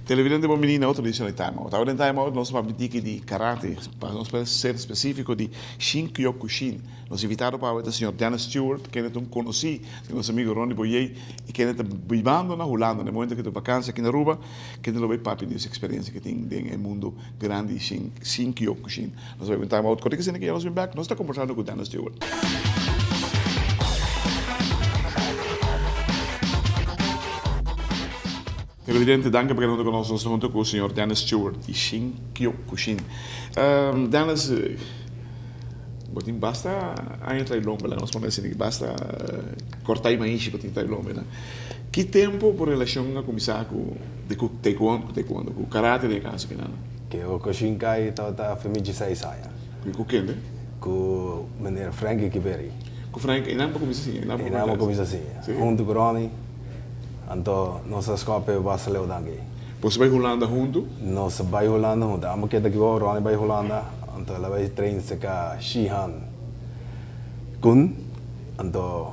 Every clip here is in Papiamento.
Televidente bon bini na otro edicion di Time Out. Awe den Time Out nos ta papia tiki di karate, pa nos por ser specifico di Shinkyokushin. Nos invitado pa awe ta señor Dennis Stewart, kende ta un conoci di nos amigo Ronnie Boyé y kende ta bibando na Hulanda na e momento cu ta vakantie aki na Aruba, kende lo bay papia di su experiencia cu tin den e mundo grandi di Shinkyokushin. Nos a bay un time out, corte asina cu ya nos bin back, nos ta conversando cu Dennis Stewart. Televidente, danki pa keda hunto ku nos. Nos ta hunto ku señor Dennis Stewart di Shinkyokushin. Dennis, bo tin basta aña tra'i lombe la, nos pone asina, basta kortá i maishi bo tin tra'i lombe la. Ki tempu bo relashon a kuminsá ku di ku taekwondo, ku taekwondo, ku karate den e kaso kinan? Kyokushinkai tabata afe mi dieseis aña. I ku kende? Ku meneer Frankie Kiberi. Ku Frank, einan bo kuminsá siña? Einan bo kuminsá siña, huntu ku Ronnie. Anto nos a scope basta leu danki. Boso bai Hulanda huntu? Nos a bai Hulanda huntu. Amo keda aki wou, Ronnie bai Hulanda, anto el a bai train cerca Shihan Kun. Anto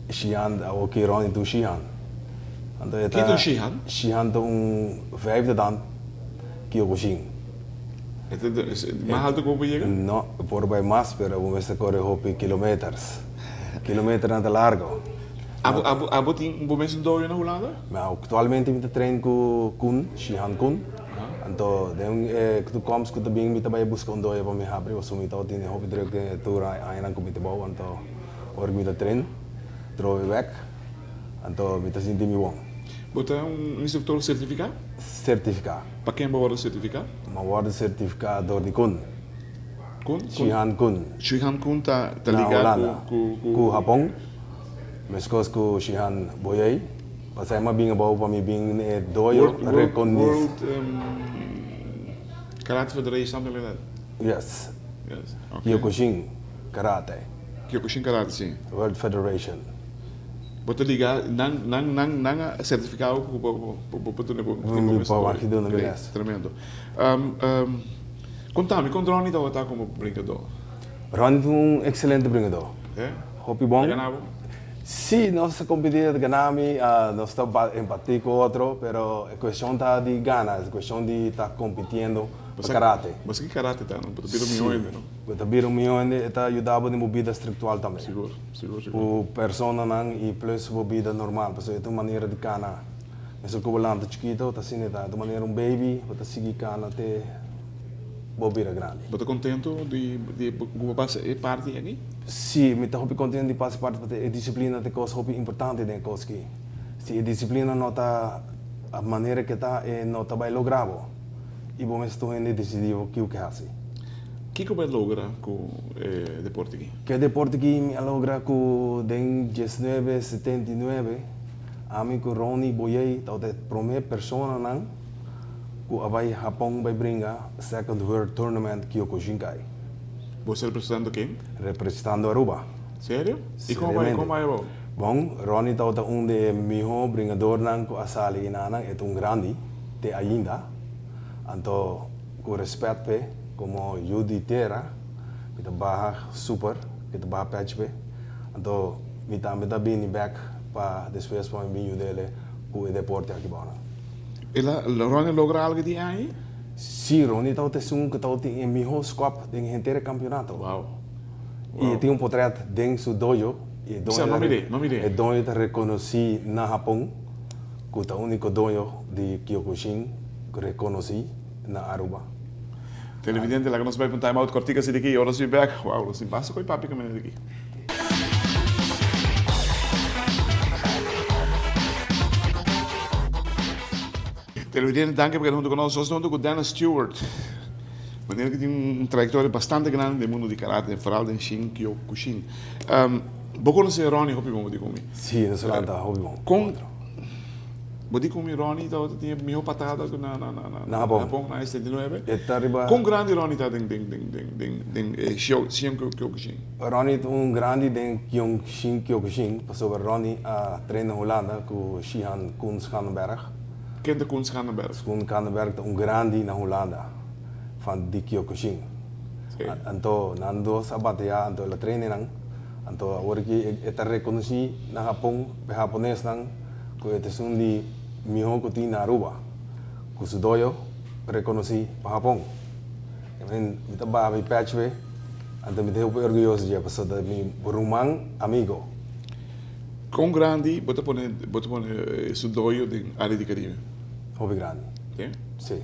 Shihan, awoki Ronnie ta un Shihan. Anto e ta. Ki ta un Shihan? Shihan ta un vijfde dan Kyokushin. E ta mas alto ku bo por yega? No, e por bai mas, pero bo mester kore hopi kilometers. Kilometernan ta largo. Abo abo abo tin bo mes un dojo na Hulanda? Mi aktualmente mi ta train ku Koen, Shihan Koen. Anto den e toekomst ku ta bin mi ta bai buska un dojo pa mi habri pasobra mi tabata tin hopi druk den e tur añanan ku mi ta bou anto ora ku mi ta train trobe bek anto mi ta sinti mi bon. Bo ta un instruktor sertifiká? Sertifiká. Pa ken bo wòrdu sertifiká? Mi a wòrdu sertifiká dor di Koen. Kun? Shihan Kun. Shihan Kun ta ta liga ku ku. Ku Hapon. Meskos ku Shihan Boyei. Pasai mi a bin abou pa mi bin e dojo rekonis. World Karate Federation something like that? Yes. Yes. Okay. Kyokushin Karate. Kyokushin Karate si. World Federation. Bo ta liga nan nan nan nan a sertifiká bo ku bo bo bo duna bo mes. Mi por duna mi les. Tremendo. Contami, con Ronnie tabata como brincador? Ronnie ta un excelente brincador. E? Hopi bon. Ta gana bo? Si, nos ta competi, e ta gana mi, nos ta empati cu otro, pero e cuestion ta di gana, e cuestion di ta compitiendo pa karate. Bo sa ki karate ta, no? Bo ta bira un miho hende, no? Bo ta bira un miho hende, e ta yuda bo den bo bida strictual tambe. Sigur, sigur, sigur. Cu personanan y plus bo bida normal, pasobra e ta un manera di cana. Mester ku bo lanta chikito, ta asina ta. Ta manera un baby, bo ta sigui kana te bo bira grandi. Bo ta contento di di ku bo pasa e parti aki? Si, mi ta hopi contento di pasa e parti pasobra e disciplina ta e cos hopi importante den e cos aki. Si e disciplina no ta a manera ke ta, e no ta bai logra bo. I bo mester ta un hende decidido kiu ke hasi. Kiko bo a logra ku e deporte aki? Ku e deporte aki mi a logra ku den diesnuebe setenta i nuebe. Ami ku Ronnie Boyey tabata e promé personanan ku a bai Hapon bai bringa Second World Tournament Kyokushinkai. Bo ta representando ken? Representando Aruba. Serio? I kon bai, kon bai abou? Bon, Ronnie tabata un di e mihó bringadornan ku a sali enanan, e ta un grandi te ainda. Anto ku respèt p'e komo yu di tera, mi ta baha super, mi ta baha pèchi p'e. Anto mi tambe ta bini bèk pa despues pa mi bin yud'ele ku e deporte aki bou nan. El a, Ronnie a logra algu di aña? Sí, Ronnie tabata esun ku tabatin e mihó skòp den henter e kampionato. Wow. I e tin un potrèt den su dojo i e doño ta, e doño ta rekonosí na Hapon ku ta úniko doño di Kyokushin rekonosí na Aruba. Televidente, laga nos bai pa un time out kòrtiku así di aki i ora nos bin bèk, wow, nos tin basta ku e papia kaminda di aki. Televidente, danki pa keda huntu ku nos. Nos ta huntu ku Dennis Stewart, manera ku tin un trayektoria bastante grandi den mundu di karate, foral den Shinkyokushin. Bo konosé Ronnie hopi bon, bo di ku mi? Sí, nos a lanta hopi bon. Kon. Bo di ku mi Ronnie tabata tin e miho patada ku na na na na Na Hapon. Hapon na 79. E ta riba. Kon grandi Ronnie ta den den den den den den e Shion Kyokushin? Ronnie ta un grandi den Kyokushin Kyokushin pasobra Ronnie a train na Hulanda ku Shihan Koen Schandenberg. Ken ta Koen Schandenberg? Koen Schandenberg ta un grandi na Hulanda van di Kyokushin. Sí. Anto nan dos a bataya anto el a train nan. Anto awor ki e ta rekonosí na Hapon pa e haponesnan ku e ta esun di mihó ku tin na Aruba, ku su dojo rekonosí pa Hapon. I men, mi ta baha mi pèch p'e, anto mi ta hopi orguyoso dje pasobra ta mi ruman amigo. Kon grandi bo ta pone bo ta pone su dojo den área di Karibe? Hopi grandi. Sí? Sí,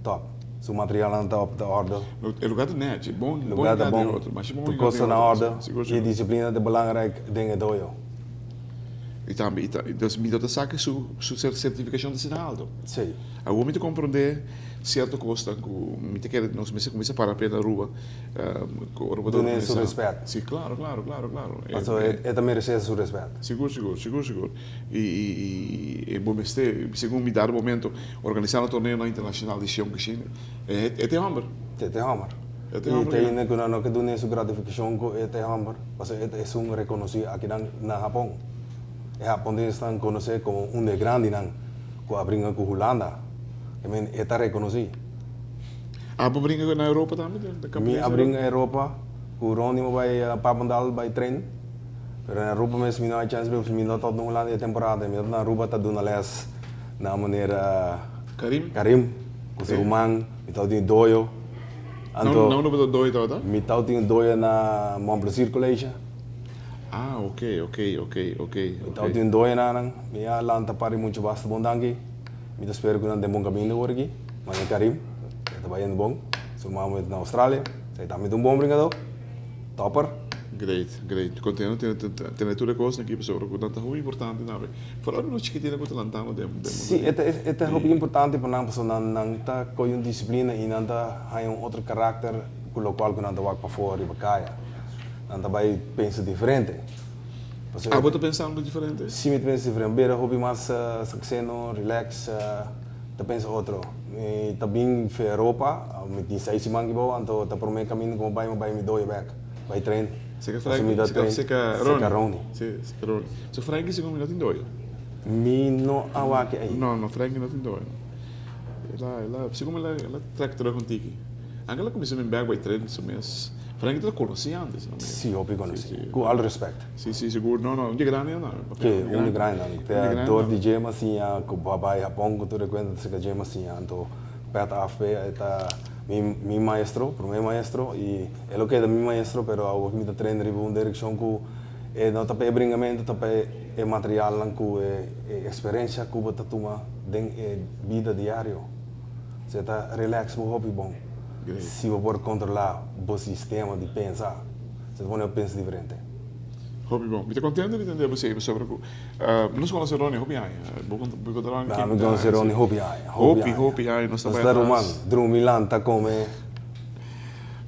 tòp. Su materialnan ta op ta orde. E lugar ta nèchi, bon bon Lugar ta lugar den bon, otro, masha bon tur lugar kos den ta na otro, orde sigur i sigur. disiplina ta belangrijk den e dojo. I tambe i ta dus mi ta sa ku su su sertifikashon ta asina alto. Sí. Awor mi ta komprondé sierto kosnan ku mi ta kere nos mester kuminsá para p'e na Aruba ku ora bo ta Dun'é su kuminsá. rèspèt. Sí, klaro, klaro, klaro, klaro. Pasobra e ta meresé su rèspèt. Sigur, sigur, sigur, sigur. I i i bo mester, segun mi dado momento, organisá un torneonan internashonal di Shion-Kushin, e e ta e hòmber. E ta e hòmber. E ta e I hòmber ta kinan. hende ku nan no ke dun'é su gratifikashon ku e ta e hòmber, pasobra e ta esun rekonosí akinan na Hapon. E haponesnan konos'é komo un di e grandinan ku a bringa ku Hulanda. I mean, e ta rekonosí. Abo bringa na Europa tambe? Mi a bringa Europa ku Ronnie, mi bai Papendal bai train. Pero na Aruba mes mi no hay chance pasobra mi no ta na Hulanda e temporada. Mi ta na Aruba ta duna les na manera Karim? Karim ku su ruman. Mi tabata tin doyo. Anto Na unda bo ta doyo tabata? Mi tabata tin doyo na Mont Plaisir College. Ah ok ok ok ok Mi tabata tin doyo na nan. Mi a lanta par di mucha basta bon danki. Mi ta spera ku nan den bon kaminda awor aki. Mane Karim e ta bayendo bon. Su mama ta na Australia. Esei tambe ta un bon brinkadó. Topper. Great, great. Contento tene tene tur e cosnan aki pasobra cu nan ta hopi importante tambe. Vooral pa nos chikitinnan cu ta lantando den den Sí, e ta e ta hopi importante pa nan pasobra nan nan ta coge un disciplina y nan ta haña un otro karakter cu locual cu nan ta wak pafó riba caya. Nan ta bay pensa diferente. Pasobra Abo ta pensando diferente? Sí, mi ta pensa diferente. Mi bira hopi mas sakseno, relax, ta pensa otro. Mi ta bin fe Europa, mi tin seis siman aki bou, anto ta prome caminda cu mi bay, mi bay mi doyo bek, bay train. Seka Pasobra mi ta Frankie, train seka seka Ronnie. Ronnie. Si, seka Ronnie. So Frankie segun mi no tin doyo. Mi no a wak ei. No, no, Frankie no tin doyo. El a, el a, segun mi el a, el a trek terug un tiki. Anke el a cuminsa bin bek bay train su mes. Frankie ta conoci antes, no? Si, hopi conoci. Cu al respect. Si, si, sigur. No, no, un di grandi nan. Ke, un di grandi nan. Te dor di dje m'a siña ku bo a bai Hapon ku tur e kuenta ta seka dje m'a siña. Anto pet af p'e e ta mi mi maestro, promé maestro i e lo keda mi maestro pero awor ku mi ta train riba un direkshon ku e no ta pa e bringamentu ta pa e materialnan ku e e eksperensia ku bo ta tuma den e bida diario. Se ta relax bo hopi bon si bo por kontrolá bo sistema di pensa. Se ta pone bo pensa diferente. Hopi bon. Mi ta contento di tende bo esey pasobra cu nos conoce Ronnie hopi aña. Bo bo conta Ronnie Mi conoce Ronnie hopi aña. Hopi, hopi aña nos ta Nos ta ruman. Drumi, lanta, come.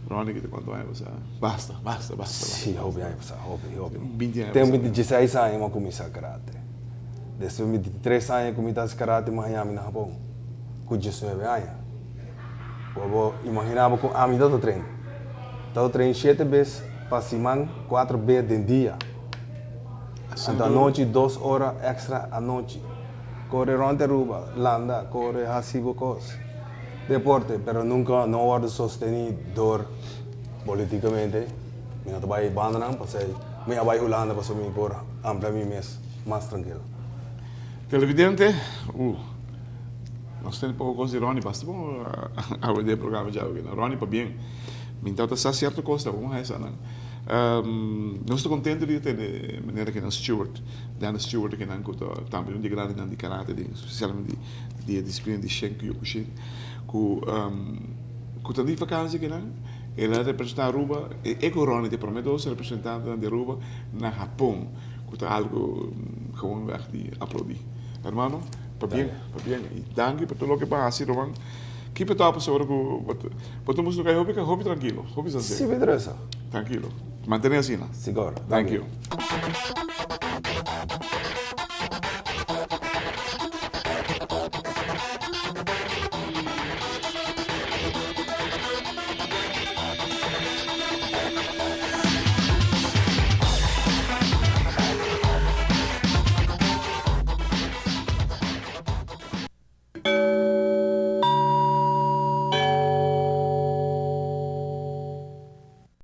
Ronnie kita cuanto aña pasa? Basta, basta, basta. Si, hopi aña pasa. Hopi, hopi. Binti aña pasa. Tempo di dieseis aña mi a cuminsa karate. Despues mi 23 aña cu mi ta haci karate mi a haña mi na Japon cu diesnuebe aña. Bo bo imagina bo cu ami ta ta train. Ta ta train shete bes pa siman, cuatro bes den dia. Anto anochi dos ora extra anochi. Core rond Aruba, landa, core, haci bo cos. Deporte, pero nunca no wordo sosteni door politicamente. Mi no ta bay bandanan pasey mi a bay Hulanda pasobra mi por amplia mi mes mas trankil. Televidente, uh. Nos tene poko kos di Ronnie, basta bon awe den e programa djawe aki. Ronnie pabien, mi tabata sa sierto kos ta bon hesa nan. Nos ta kontento di tene manera kinan Stewart, Dennis Stewart kinan ku ta tambe un di e grandinan di karate den spesialmente di e disiplina di Shen Kyokushin ku ku ta di vakansia kinan el a representa Aruba e ku Ronnie ta e prome dos representantenan di Aruba na Hapon ku ta algo gewoonweg di aplaudi. Hermano. Pabien, pabien. I danki pa tur loke bo a hasi, ruman. Keep it up pasobra ku bo ta bo ta mustra ku ai hopi hopi trankilo, hopi sinsero. Si, mi ta resa. Trankilo. Mantene asina. Sigur. Thank you.